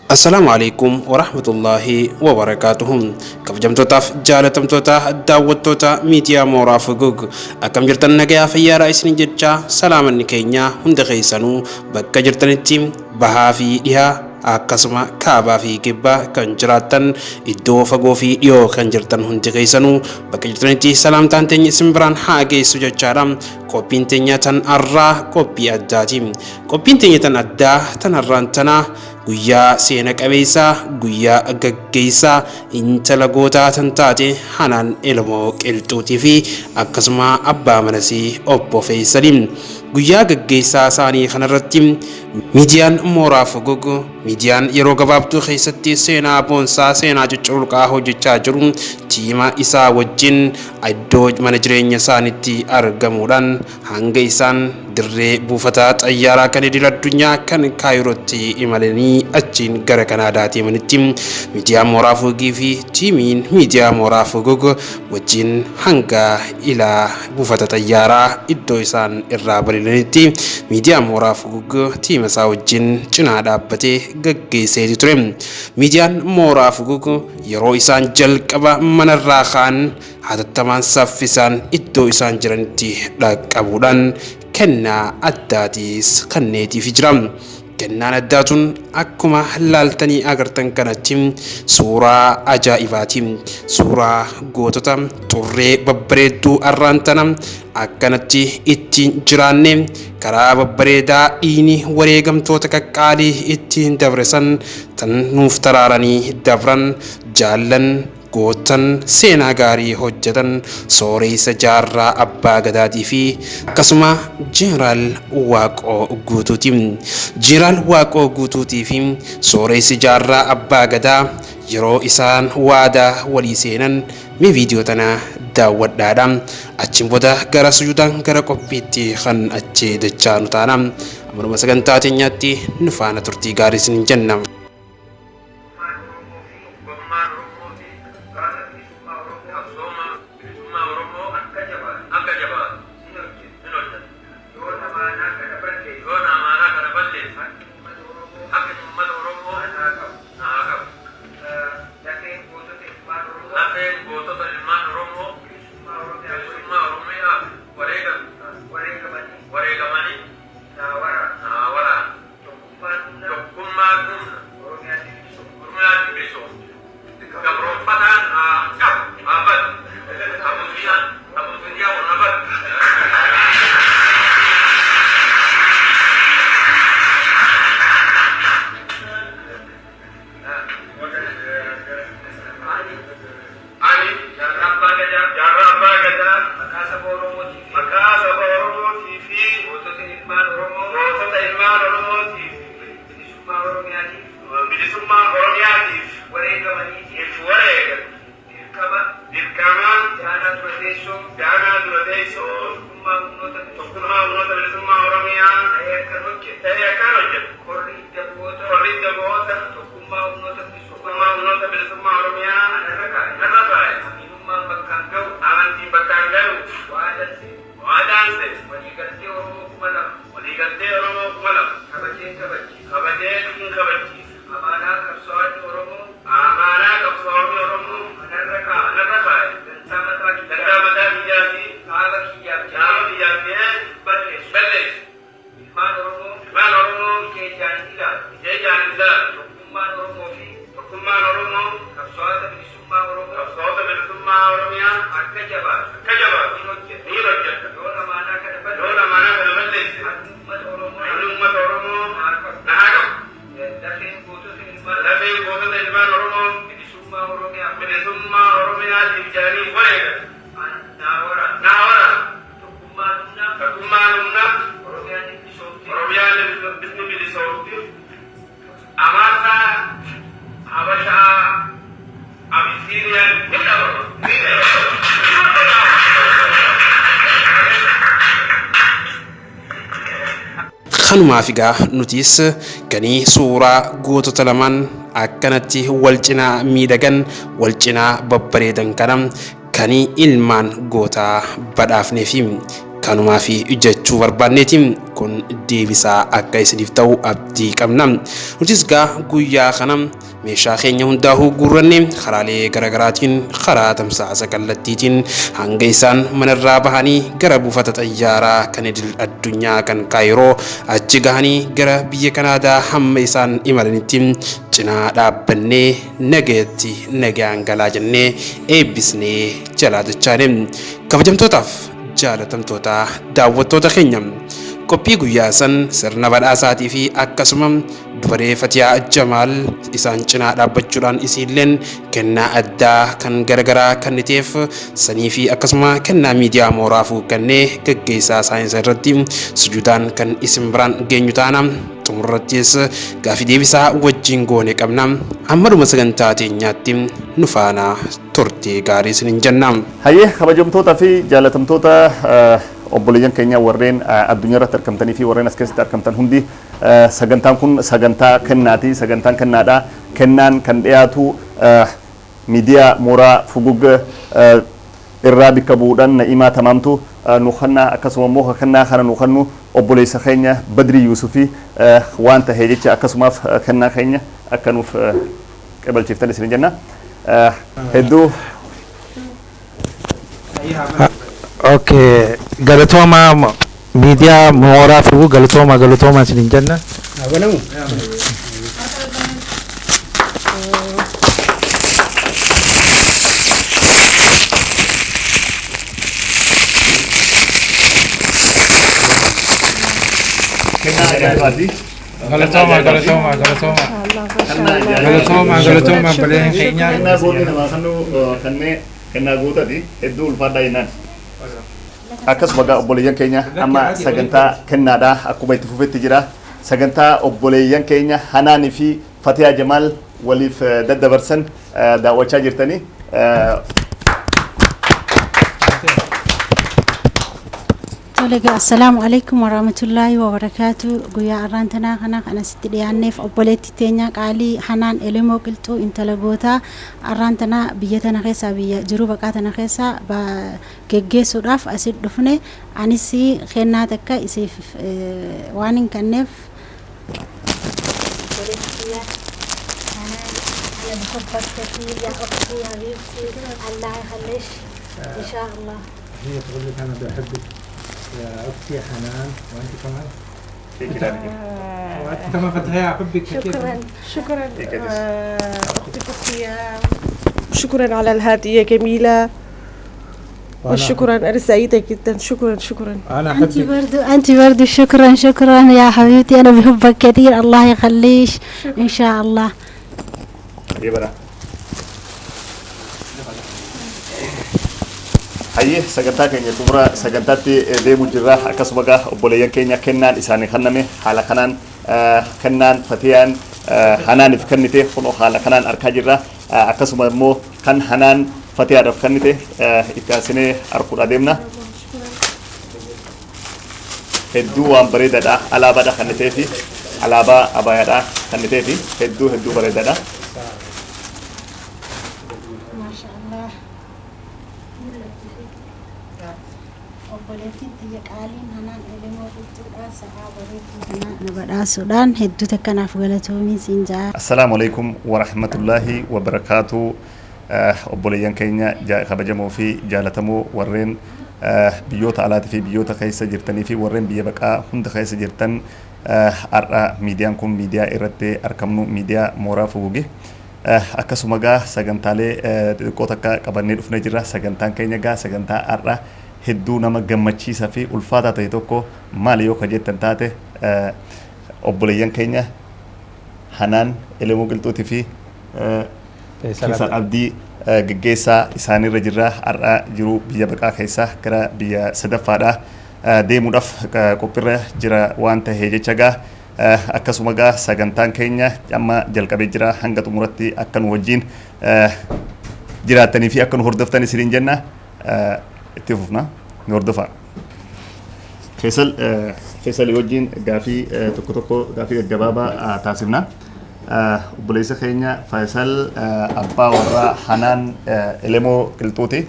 Assalaamu Aleeykum Warahmatullaahi Wabarakaatuhu. Kabajamtootaaf jaalatamtoota daawwattoota miidiyaa Mooraa Fugug akkam jirtan nagayaa fayyaadha isinin jechaa salaamanni keenya hunda keessanuu bakka jirtanitti bahaa fi dhihaa akkasuma kaabaa fi kibbaa kan jiraattan iddoo fagoo fi dhiyoo kan jirtan hundi keessanuu bakka jirtanitti salaamtaan teenya isin biraan haa geessu jechaadha. Qophiin teenya tan arraa qophii addaati. Qophiin teenya tan addaa tan arraan tanaa Guyyaa seena qabeessa, guyyaa gaggeessaa intala gootaa tan taate Hanaan Elemoo Qilxuutii fi akkasuma abbaa manasii obbo Feeysali. Guyyaa gaggeessaa isaanii kanarratti miidiyaan Mooraa Fugug, miidiyaan yeroo gabaabduu keessatti seenaa boonsaa, seenaa cucculuqaa hojjechaa jiru tiima isaa wajjin iddoo mana jireenya isaaniitti argamuudhaan Hanga isaan dirree buufata xayyaaraa kan idil addunyaa kan Kaayirootti imalanii achiin gara Kanaadaa deemanitti miidiyaa Mooraa Fugugii fi tiimiin miidiyaa Mooraa Fugug wajjin hanga ilaa buufata xayyaaraa iddoo isaan irraa balali'anitti miidiyaa Mooraa Fugug tiima isaa wajjin cinaa dhaabbatee gaggeesseeti ture. Miidiyaan Mooraa Fugug yeroo isaan jalqaba manarraa ka'an hatattamaan saffisaan iddoo isaan jiranitti dhaqqabuudhaan kennaa addaatiis kenneetiifi jira. Kennaan addaa tun akkuma laaltanii agartan kanatti suuraa ajaa'ibaati. Suuraa gootota xurree babbareedduu arraan tana akkanatti ittiin jiraanne karaa babbareedaa dhiini wareegamtoota qaqqaalii ittiin dabre san tan nuuf taraaranii dabran jaallan Goottan seenaa gaarii hojjetan Sooreessa Jaarraa Abbaa Gadaatii fi akkasuma Jeneraal Waaqoo Guutuuti. Jeneraal Waaqoo Guutuutii fi Sooreessi Jaarraa Abbaa Gadaa yeroo isaan waadaa walii seenan mee viidiyoo tana daawwadhaadha. Achiin booda gara sujuudaan gara qophiitti kan achi dachaanu taana. Ammanuma sagantaa teenyaatti nu faana turtii gaarii isiniin jenna. Tokkummaan Oromoo fi Tokkummaan Oromoo fi Qabsaa'ota Bilisummaa Oromoo Qabsooma Bilisummaa Oromoo akka jabaatu akka jabaatu hin hojjeta hin hojjeta. Yoon amaanaa kana balleesse Yoon amaanaa kana balleesse Haqni uummata Oromoo Haqni uummata Oromoo na haa qabu na haa qabu. Lafeen gootota ilmaan Oromoo Lafeen gootota ilmaan Oromoo Bilisummaa Oromiyaaf Bilisummaa Oromiyaaf wareegamanii wareegamanii na haa waraanu na haa waraanu. Tokkummaan humna. Tokkummaan humna. Oromiyaan ni bilisoomti. Oromiyaan ni bilisoomti. Gabroomfataan haa cabu, haa badu. Abusuyyaan, Abusuyyaan haa badu. Ani Jaarraa Abbaa Gadaa Jaarraa Abbaa Gadaa maqaa saba Oromootii fi maqaa saba Oromootii fi gootota ilmaan Oromoo gootota ilmaan Oromootiif bilisummaa Oromiyaatiif bilisummaa Oromiyaatiif wareegamaniitiif wareegan dirqama dirqama itti aanaa dura teessoo itti aanaa dura teessoo tokkummaa humnoota tokkummaa humnoota bilisummaa Oromiyaa ta'ee akkan hojjedhu ta'ee akkan hojjedhu korri idda bu'oota korri idda bu'oota tokkummaa humnoota Tokkummaa Humnoota Bilisummaa Oromiyaa narra kaa'e narra kaa'e amiinummaan bakkaan ga'u amantiin bakkaan ga'u waadaan seene waadaan seene waliigaltee Oromoo 2000 waliigaltee Oromoo 2000 kabajeen kabachiisa kabajeen kabachiisa amaanaa qabsaa'onni Oromoo amaanaa qabsaa'onni Oromoo anarra kaa'e anarra kaa'e dantaa mataa kiyyaa dantaa mataa kiyyaa fi dhaaba kiyyaaf jedhee dhaaba kiyyaaf jedhee hin balleessu balleessu. Ilmaan Oromoo. Ilmaan Oromoo. Ija ijaan hin ilaalu. Ija ijaan hin ilaalu. Tokkummaan Oromoo fi. Tokkummaan Oromoo. Qabsaa'ota Bilisummaa Oromoo. Qabsaa'ota Bilisummaa Oromiyaa. Akka jabaatu. Akka jabaatu. Niin hojjedha. Niin hojjedha. Yoon amaanaa kana balleesse. Yoon amaanaa kana balleesse. Haqni uummata Oromoo. Haqni uummata Oromoo. Na haa qabu. Na haa qabu. Lafeen gootota ilmaan. Lafeen gootota ilmaan Oromoo. Bilisummaa Oromiyaaf. Bilisummaa Oromiyaatiif jedhanii wareegan. An na haa waraanu. Na haa waraanu. Tokkummaan humna. Tokkummaan humna. Oromiyaan ni bilisoomti. Oromiyaan ni bilisoomti. Amaarsaa Habashaa Abisiiniyaan ni dhabama. Ni dhabama. Kanumaaf egaa nutis ganii suuraa gootota lamaan akkanatti wal cinaa miidhagan wal cinaa babbareedan kana kani ilmaan gootaa badhaafneefi. Kanumaafi jechuu barbaanneeti. Kun deebisaa akka isiniif ta'u abdii qabna. Nutis gaa guyyaa kana meeshaa keenya hundaahuu guurranne karaalee garagaraatiin karaa tamsaasa kallattiitiin hanga isaan manarraa bahanii gara buufata xayyaaraa kan idil addunyaa kan Kaayiroo achi gahanii gara biyya Kanaadaa hamma isaan imalanitti cinaa dhaabbannee nagayatti nagayaan galaa jennee eebbisnee jalaa dachaane. Kabajamtootaaf jaalatamtoota daawwattoota keenya qophii guyyaa san sirna badhaasaatii fi akkasuma dubaree Fatiyaa Jamaal isaan cinaa dhaabbachuudhaan isiilleen kennaa addaa kan garagaraa kenniteef sanii fi akkasuma kennaa miidiyaa mooraafuu kennee gaggeessaa saayinsa irratti sujuudaan kan isin biraan geenyu taana. Xumurrattis gaafii deebisaa wajjin goone qabna. Hamma dhuma sagantaa teenyaatti nu faana turtii gaarii isinin jenna. Hayyee kabajamtoota fi jaalatamtoota obboleeyyan keenya warreen addunyaa irratti argamtanii fi warreen as keessatti argamtan hundi, sagantaan kun sagantaa kennaati. Sagantaan kennaadha. Kennaan kan dhiyaatu miidiyaa mooraa Fugug irraa bikka bu'uudhaan Na'imaa Tamaamtu nu kennaa, akkasuma immoo kennaa kana nu kennu obboleessa keenya Badrii Yuusufii waan tahee jecha akkasumaaf kennaa keenya akka nuuf qebalchiiftan isin jenna. Hedduu Okay, galatooma miidiyaa mooraa Fugug, galatooma galatooma isinin jenna. Banamu. Kennaa ajaa'ibaati. Galatooma galatooma galatooma. Galatooma galatooma obboleen keenya. Kennaa gootni namaa kennu kennee kennaa gootati, hedduu ulfaadhaa jennaan. Akkasuma egaa obboleeyyan keenya, amma sagantaa kennaadhaa akkuma itti fufetti jira. Sagantaa obboleeyyan keenya Hanaanii fi Fatiyaa Jamaal waliif daddabarsan daawwachaa jirtanii. Tole egaa, assalaamu alaikum warahmatullaahi wabarakaatu. Guyyaa har'aan tanaa kana kan asitti dhiyaanneef obboleettii teenya qaalii Hanaan Elemoo Qilxuu, intala gootaa, har'aan tanaa biyya tana keessaa, biyya jiruu baqaa tana keessaa geggeessuudhaaf asitti dhufne. Anis kennaa takka isiif waan hin kenneef, obboleettii tiyya Hanaan, أنا بحبك كثير يا أختي حبيبتي، الله يخليش إن شاء الله. هي تقول لك انا بحبك يا اختي حنان، وانت كمان؟ وانت كمان فتحية، احبك كثير. شكرا شكرا أختي فتحية، شكرا على الهدية جميلة. وشكرا، أنا سعيدة جدا، شكرا شكرا. انا أنت احبك. برضو، أنت برضو، شكرا شكرا يا حبيبتي، أنا بحبك كثير، الله يخليش إن شاء الله. Hayyee bara. Hayyee, sagantaa keenya xumura sagantaatti deemuu jirra. Akkasuma egaa obboleeyyan keenya kennaan isaanii kenname haala kanaan, kennaan Fatiyaan Hanaaniif kennite kunoo haala kanaan argaa jirra. Akkasuma immoo kan Hanaan Fatiyaadhaaf kennite itti aansinee arguudha deemna. Hedduu waan bareedaadha. Alaabaadha kennitee fi alaabaa abaayaadha kennitee fi hedduu hedduu bareedaadha. ما شاء الله، obboleettiin tiyya qaaliin Hanaan Elemoo Qilxuudhaan sa'aa bareedduu kana na badhaasuudhaan hedduu takkanaaf galatoomiin siin ja'a. Assalaamu alaikum warahmatullaahi wabarakaatu. Obboleeyyan keenya kabajamoo fi jaalatamoo warreen biyyoota alaatii fi biyyoota keessa jirtanii fi warreen biyya baqaa hunda keessa jirtan, har'a miidiyaan kun miidiyaa irratti argamnu miidiyaa mooraa Fugugi. Akkasuma gaa sagantaalee xixiqqoo takka qabannee dhufnee jirra. Sagantaan keenya gaa sagantaa har'a hedduu nama gammachiisaa fi ulfaataa ta'e tokko maali yoo ka jettan taate, obboleeyyan keenya Hanaan Elemoo Qilxuutii fi Keessaan Abdii geggeessaa isaanirra jirra. Har'a jiru biyya baqaa keessa gara biyya sadaffaadha deemuudhaaf qophiirra jira waan ta'e jecha gaa akkasuma gaa sagantaan keenya amma jalqabee jira. Hanga xumuratti akka nu wajjin jiraattanii fi akka nu hordoftan isiniin jenna. Itti fufna, nu hordofaa. Feesal Feesalii wajjin gaafii tokko tokko, gaafii gaggabaabaa taasifna. Obboleessa keenya Faisal, abbaa warraa Hanaan Elemoo Qilxuuti.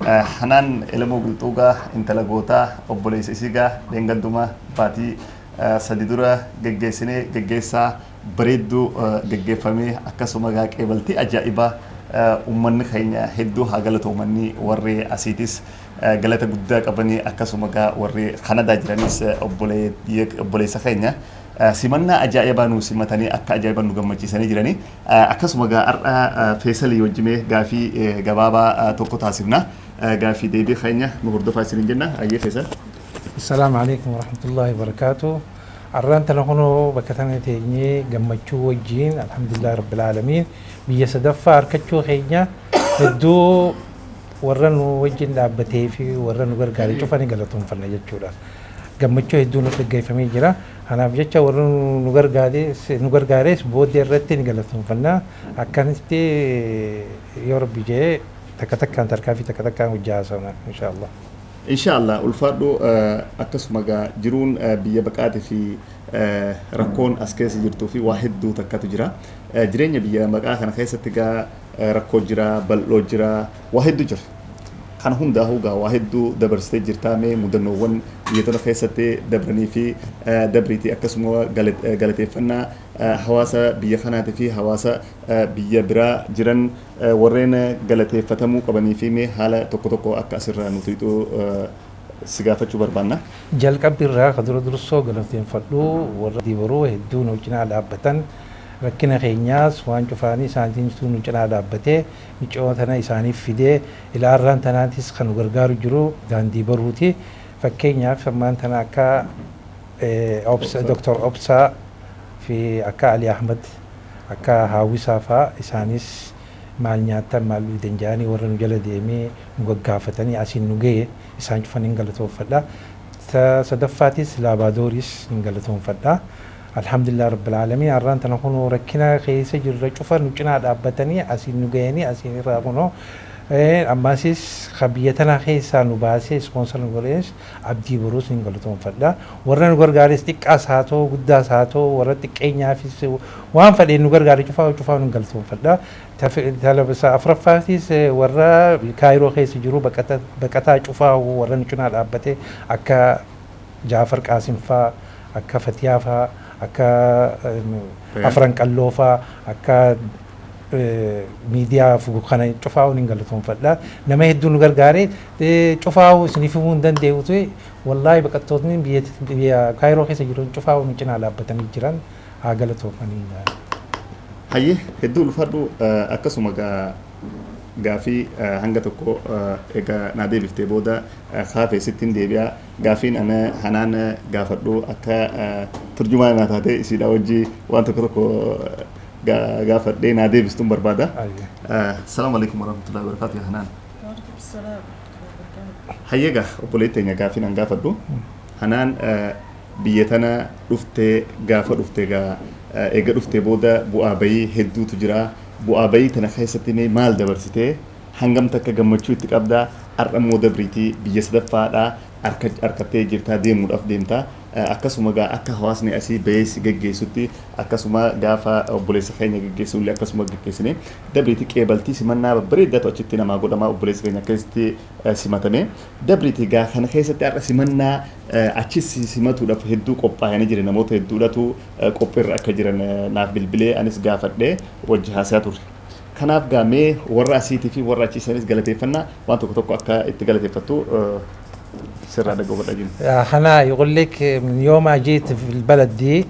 Hanaan Elemoo Qilxuugaa intala gootaa obboleessa isiigaa dheengadduma baatii 3 dura geggeessinee geggeessaa bareedduu geggeeffamee, akkasuma gaa qeebaltii ajaa'ibaa ummanni keenya hedduu haa galatoomanni, warri asiitis galata guddaa qabanii, akkasuma gaa warri Kanadaa jiranis obboleessa keenya simannaa ajaa'ibaa nu simatanii akka ajaa'ibaa nu gammachiisanii jiranii. Akkasuma gaa har'a Feesalii wajjimee gaafii gabaabaa tokko taasifna. Gaafii deebii keenya nu hordofaa isiniin jenna. Ayyee Feesal. السلام عليكم ورحمة الله وبركاته. Arraan tana kunoo bakka tana teenyee gammachuu wajjiin, الحمد لله رب العالمين, biyya sadaffaa harkachuu keenya hedduu warra nu wajjin dhaabbatee fi warra nu gargaare cufa ni galatoonfanna jechuudha. Gammachuu hedduu nu dhaggeeffamee jira. Kanaaf jecha warra nu gargaares booddee irratti ni galatoonfanna. Akkanatti yoo Rabbi jee takka takkaan tarkaanfii takka takkaan hojii haasawna إن شاء الله. Inshaallah, ulfaadhu. Akkasuma gaa jiruun biyya baqaatii fi rakkoon as keessa jirtuu fi waa hedduu takkatu jira. Jireenya biyya baqaa kana keessatti gaa rakkoo jira, bal'oo jira, waa hedduu jira. Kana hundaa'uu gaa waa hedduu dabarsitee jirtaa. Mee mudannoowwan biyya tana keessatti dabranii fi dabriitii, akkasuma galateeffannaa hawaasa biyya kanaatii fi hawaasa biyya biraa jiran warreen galateeffatamuu qabanii fi mee haala tokko tokko akka asirraa nuti si gaafachuu barbaanna. Jalqabbi irraa ka dura dursoo galateeffadhu warra dibaruu hedduu nu cinaa dhaabbatan, rakkina keenyaas waan cufaanii isaaniitiin nu cinaa dhaabbatee micoo tana isaaniif fidee ilaarraan tanaatis kan nu gargaaru jiru daandii baruuti. Fakkeenyaaf ammaan tana akka Dr. Obsaa fi akka Ali Ahmad, akka Haawisaa faa, isaanis maal nyaattan, maal dhugdan jedhanii warra nu jala deemee nu gaggaafatanii asiin nu gahe, isaan cufan hin galatoonfadha. Sadaffaatis Laabaadooris hin galatoonfadha. الحمد لله رب العالمين, arraan tana kunoo rakkina keessa jirra cufa nu cinaa dhaabbatanii asiin nu gahanii, asiin irraa kunoo ammasis ka biyya tana keessaa nu baasee sponsor nu godhees Abdii Boruus hin galatoonfadha. Warra nu gargaares xiqqaas haa ta'u, guddaas haa ta'u, warra xiqqeenyaafis waan fedheen nu gargaare cufaa cufaa nu galatoonfadha. Afuraffaatis warra Kaayiroo keessa jiru baqataa cufaa warra nu cinaa dhaabbate, akka Jaafar Qaasim faa, akka Fatiyaa faa, akka Afran Qalloo faa, akka miidiyaa fugu kana cufaa hin galatoonfadha. Nama hedduu nu gargaare cufaa isiniif himuu hin danda'u. Wallaahi baqattootni biyya Kaayiroo keessa jiran cufaa nu cinaa dhaabbatanii jiran haa galatoomanii. Hayyee, hedduu ulfaadhu. Akkasuma gaafii hanga tokko egaa naa deebiftee booda kaafee sittiin deebi'a. Gaafiin ana Hanaan gaafadhu akka turjumaa naa taate isiidha wajji waan tokko tokko gaafadhee naa deebistuun barbaada. السلام عليكم ورحمة الله وبركاته يا Hanaan. Hayyeega obboleetti teenya, gaafiin an gaafadhu. Hanaan, biyya tana dhuftee, gaafa dhuftee gaa eega dhuftee booda bu'aa bayii hedduutu jira. Bu'aa bayii tana keessatti mee maal dabarsitee, hangam takka gammachuu itti qabdaa, har'a immoo dabriitii biyya sadaffaadhaa harkattee jirtaa, deemuudhaaf deemtaa, akkasuma gaa akka hawaasni asii bahee si geggeessutti, akkasuma gaafa obboleessa keenya geggeessu illee akkasuma geggeessine, dabriitii qeebaltii simannaa babbareedaatu achitti namaa godhama, obboleessa keenya akkasitti simatame, dabriitii gaa kana keessatti har'a simannaa achis simatuudhaaf hedduu qophaa'anii jiran, namoota hedduudhatu qophiirra akka jiran naaf bilbilee anis gaafadhee wajji haasaa turre. Kanaaf gaa mee warra asiitii fi warra achiisanis galateeffannaa waan tokko tokko akka itti galateeffattu sirraa dhaga'uu jiru. أنا يقول لك من يوم ما جيت في البلد دي،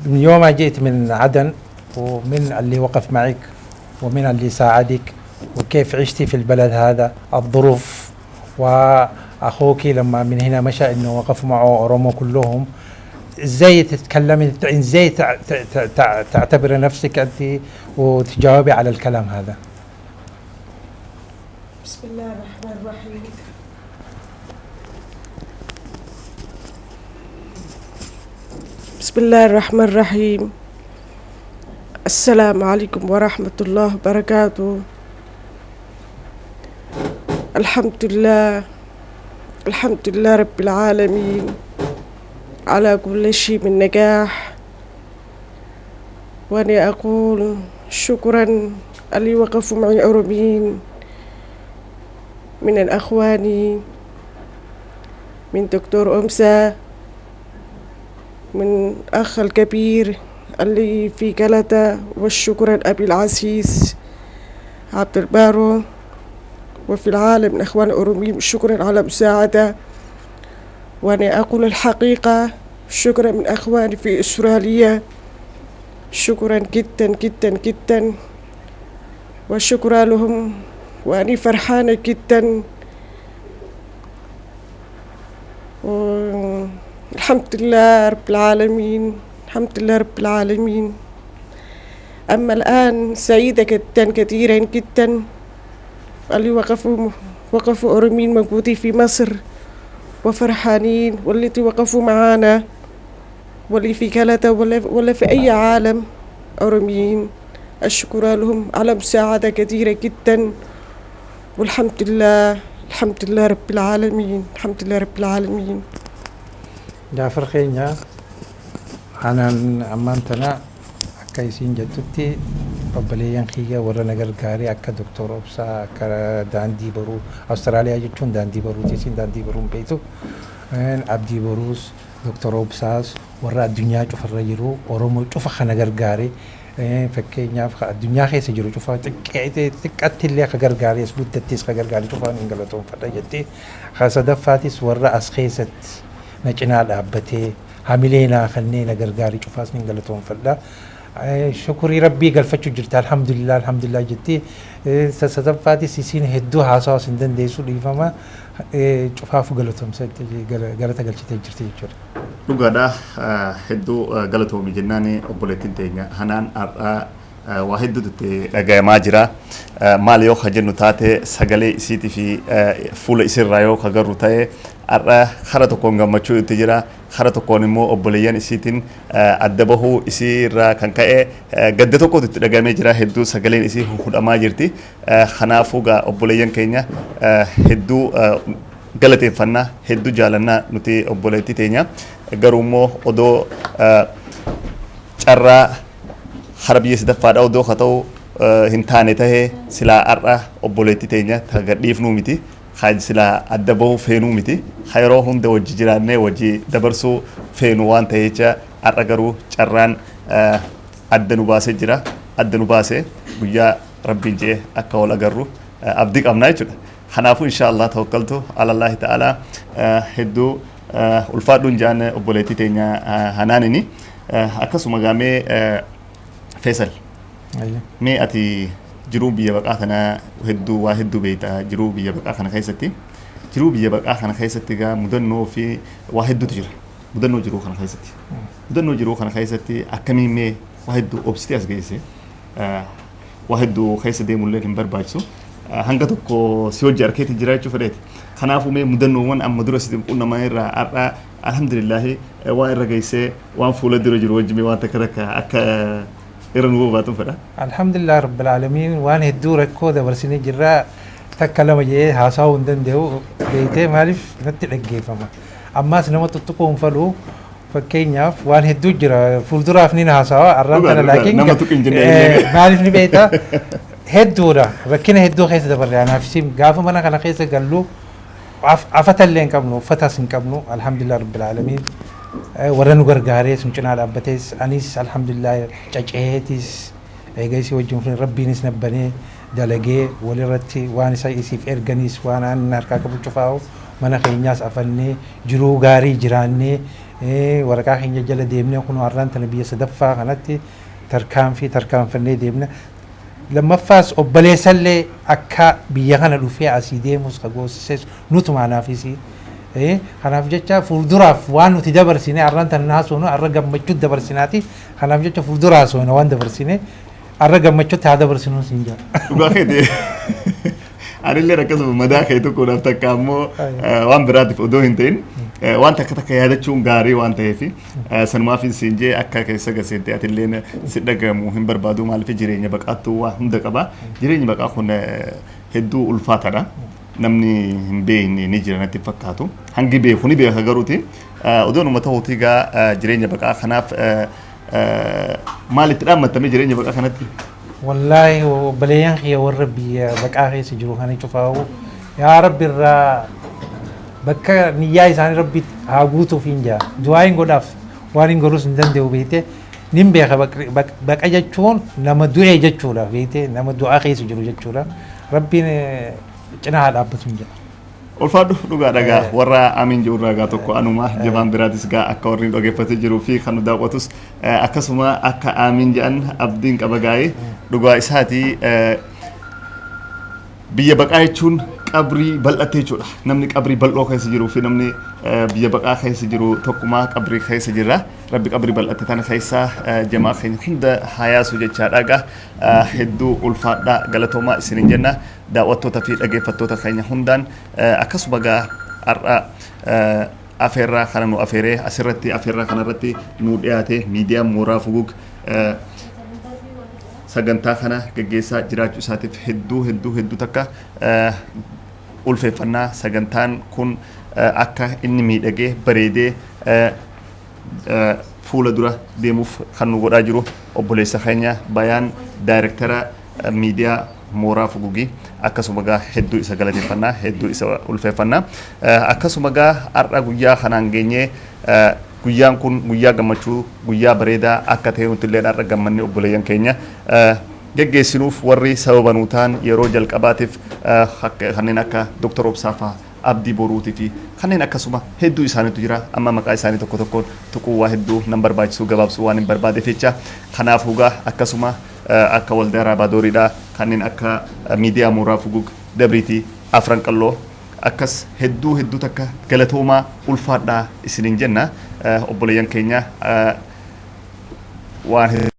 من يوم ما جيت من عدن، ومن اللي وقف معك ومن اللي ساعدك، وكيف عشتي في البلد هذا الظروف، واخوك لما من هنا مشى انه وقفوا معه اورومو كلهم، ازاي تتكلمي، ازاي تعتبري نفسك انت وتجاوبي على الكلام هذا؟ بسم الله الرحمن الرحيم. بسم الله الرحمن الرحيم. السلام عليكم ورحمة الله وبركاته. الحمد لله، الحمد لله رب العالمين على كل شيء من نجاح، وأنا أقول شكرا اللي وقفوا معي أوروبيين. من الأخواني، من دكتور أمسى، من أخ الكبير اللي في كندا، والشكر الأبي العزيز عبد البارو، وفي العالم من أخوان الأوروبيين، شكرا على مساعدة. وأنا أقول الحقيقة شكرا من أخواني في أستراليا، شكرا جدا جدا جدا، وشكرا لهم، وأنا فرحانة جدا، والحمد لله رب العالمين، الحمد لله رب العالمين. أما الآن سعيدة جدا كثيرا جدا، اللي وقفوا أورمين موجودين في مصر وفرحانين، واللي وقفوا معانا، واللي في كندا ولا في أي عالم أورميين، الشكر لهم على مساعدة كثيرة جدا، والحمد لله، الحمد لله رب العالمين، الحمد لله رب العالمين. Jaafar keenya, anaan ammaan tana akka isiin jettutti obboleeyyan kiyya warra na gargaaree akka Doktor Obsaa, akka Daandii Baruu Awustiraaliyaa jechuun Daandii Baruuti, isiin Daandii Baruun beektu, Abdii Baruus, Doktor Obsaas, warra addunyaa cufarra jiru Oromoo cufa kana gargaaree, fakkeenyaaf addunyaa keessa jiru cufa xiqqaatti illee akka gargaarees guddattis akka gargaaree cufaan hin galatoonfadha jettee. Sadaffaatis warra as keessatti na cinaa dhaabbatee hamilee naa kennee na gargaarii cufaas ni galatoonfadha. Shukurii rabbii galfachuu jirta, alhamdulillah, alhamdulillah jettee. Sadaffaatis isiin hedduu haasawaas hin dandeessu, dhiifama, cufaafu galatoomsa galata galchitee jirti jechuudha. Dhugaadha, hedduu galatoomi jennaan obboleettiin teenya Hanaan. Har'aa waa hedduutu itti dhagayamaa jira. Maal yoo ka jennu taate, sagalee isiitii fi fuula isirraa yoo ka garru ta'e, har'a kara tokkoon gammachuu itti jira, kara tokkoon immoo obboleeyyan isiitiin adda bahuu isii irraa kan ka'e gadda tokkotu itti dhagayamee jira. Hedduu sagaleen isii hudhamaa jirti. Kanaafuu gaa obboleeyyan keenya hedduu galateeffannaa, hedduu jaalannaa nuti obboleettii teenya. Garuu immoo odoo carraa hara biyya sadaffaadha odoo haa ta'u hin taane tahee, silaa har'a obboleettii teenya ta gadhiifnuu miti, silaa adda bahuu feenuu miti, yeroo hunda wajji jiraannee wajji dabarsuu feenu waan ta'e jecha. Har'a garuu carraan adda nu baasee jira, adda nu baasee guyyaa rabbiin jee akka wal agarru abdii qabnaa jechuudha. Kanaafuu insha Allah tawakkaltu alallaahi ta'ala, hedduu ulfaadhuun jaan obboleettii teenya Hanaanini. Akkasuma gaamee Feesal, mee ati jiruu biyya baqaa kana hedduu waa hedduu beekta. Jiruu biyya baqaa kana keessatti, jiruu biyya baqaa kana keessatti gaa mudannoo fi waa hedduutu jira. Mudannoo jiruu kana keessatti, mudannoo jiruu kana keessatti akkamiin mee waa hedduu obsitee as geesse? Waa hedduu keessa deemullee hin barbaachisu, hanga tokko si hojii harkeetti jira jechuu fedheeti. Kanaafuu mee mudannoowwan amma dura si qunnaman irraa har'a alhamdulillaahi waan irra geessee, waan fuula dura jiru wajjin waan takka takka akka irra nu bobaatuun fedha. Alhamdulillah rabbil aalamiin, waan hedduu rakkoo dabarsinee jirra, takka lama jedhee haasa'uu hin danda'u beektee, maaliif natti dhaggeeffama. Ammaas nama tuttuquu hin fedhu. Fakkeenyaaf waan hedduu jira, fuulduraaf ni haasawa arraan kana, laakiin Nama tuqin jennee. Maaliif ni beekta, hedduudha, rakkina hedduu keessa dabarre. Anaaf isin gaafa mana kana keessa gallu afatallee hin qabnu, uffatas hin qabnu. Alhamdulillah rabbil aalamiin, warra nu gargaaree sun cinaa dhaabbatees, anis alhamdulillah caceetis eega isii wajjin rabbiinis nabbanee dalagee walirratti waan isa isiif erganiis waan aan harkaa qabu cufaa'u, mana keenyaas afannee jiruu gaarii jiraannee, waraqaa keenya jala deemnee kun har'aan tana biyya sadaffaa kanatti tarkaanfii tarkaanfannee deemna. Lammaffaas obboleessallee akka biyya kana dhufee asii deemus ka goosises nutuma anaafis. Kanaaf jecha fuulduraaf waan nuti dabarsine har'aan tana naasuunu har'a gammachuu dabarsinaati. Kanaaf jecha fuulduraa soona waan dabarsine har'a gammachuutti haa dabarsinu siin jedha. Dhugaa keeti. Anillee akkasuma madaa kee tokkodhaaf takka ammoo waan biraatiif odoo hin ta'in, waan takka takka yaadachuun gaarii waan ta'eef, sanumaaf siin jee. Akka keessa gaseente atillee si dhagahamu hin barbaadu. Maaliif, jireenya baqaattuu waa hunda qaba. Jireenyi baqaa kun hedduu ulfaataadha. Namni hin beekne ni jira natti fakkaatu. Hangi beeku ni beeka garuuti. Odoo numa ta'uutii gaa jireenya baqaa kanaaf maal itti dhaammatame jireenya baqaa kanatti? Wallaahi obboleeyyan kiyya warra biyya baqaa keessa jiru kana cufaa'u Yaa Rabbi, irraa bakka niyyaa isaanii Rabbi haa guutuuf hin jaa. Du'aa hin godhaaf, waan hin godhus hin danda'u beekte. Nin beeka, baqa jechuun nama du'e jechuudha beekte, nama du'aa keessa jiru jechuudha. Rabbiin cinaa haa dhaabbatu hin jedha. Ulfaadhu, dhugaa dhagaa warra amiin jiru irraa gaa tokko anuma. Jabaan biraatis gaa akka warri dhageeffatee jiruu fi kan nu daawwatus akkasuma akka amiin jedhan abdiin qaba. Gaa'ee dhugaa isaatii, biyya baqaa jechuun qabrii bal'attee jechuudha. Namni qabrii bal'oo keessa jiruu fi namni biyya baqaa keessa jiru tokkumaa, qabrii keessa jira. Rabbi qabrii bal'atte tana keessa jamaa keenya hunda haa yaasu jechaadha. Gaa hedduu ulfaadhaa, galatoomaa isinin jenna daawwattoota fi dhaggeeffattoota keenya hundaan. Akkasuma gaa har'a afeerraa kana nu afeeree asirratti afeerraa kanarratti nu dhiyaate miidiyaan Mooraa Fugug sagantaa kana geggeessaa jiraachuu isaatiif hedduu hedduu hedduu takka ulfeeffannaa. Sagantaan kun akka inni miidhagee bareedee fuula dura deemuuf kan nu godhaa jiru obboleessa keenya Bayaan, daayirektara miidiyaa Mooraa Fugugii. Akkasuma gaa hedduu isa galateeffannaa, hedduu isa ulfeeffannaa. Akkasuma gaa har'a guyyaa kanaan geenyee, guyyaan kun guyyaa gammachuu, guyyaa bareedaa akka ta'e nuti illee har'a gammannee obboleeyyan keenya geggeessinuuf warri sababa nuu ta'an yeroo jalqabaatiif kanneen akka Dr. Obsaa fa'aa, Abdii Boruutii fi kanneen akkasuma hedduu isaaniitu jira. Amma maqaa isaanii tokko tokkoon tuquu waa hedduu nan barbaachisu, gabaabsuu waan hin barbaadeef jecha. Kanaafuu gaa akkasuma akka waldaa Raabadooriidha, kanneen akka miidiyaa Mooraa Fugug, Dabriitii Afran Qalloo, akkas hedduu hedduu takka galatoomaa, ulfaadhaa isiniin jenna obboleeyyan keenya waan.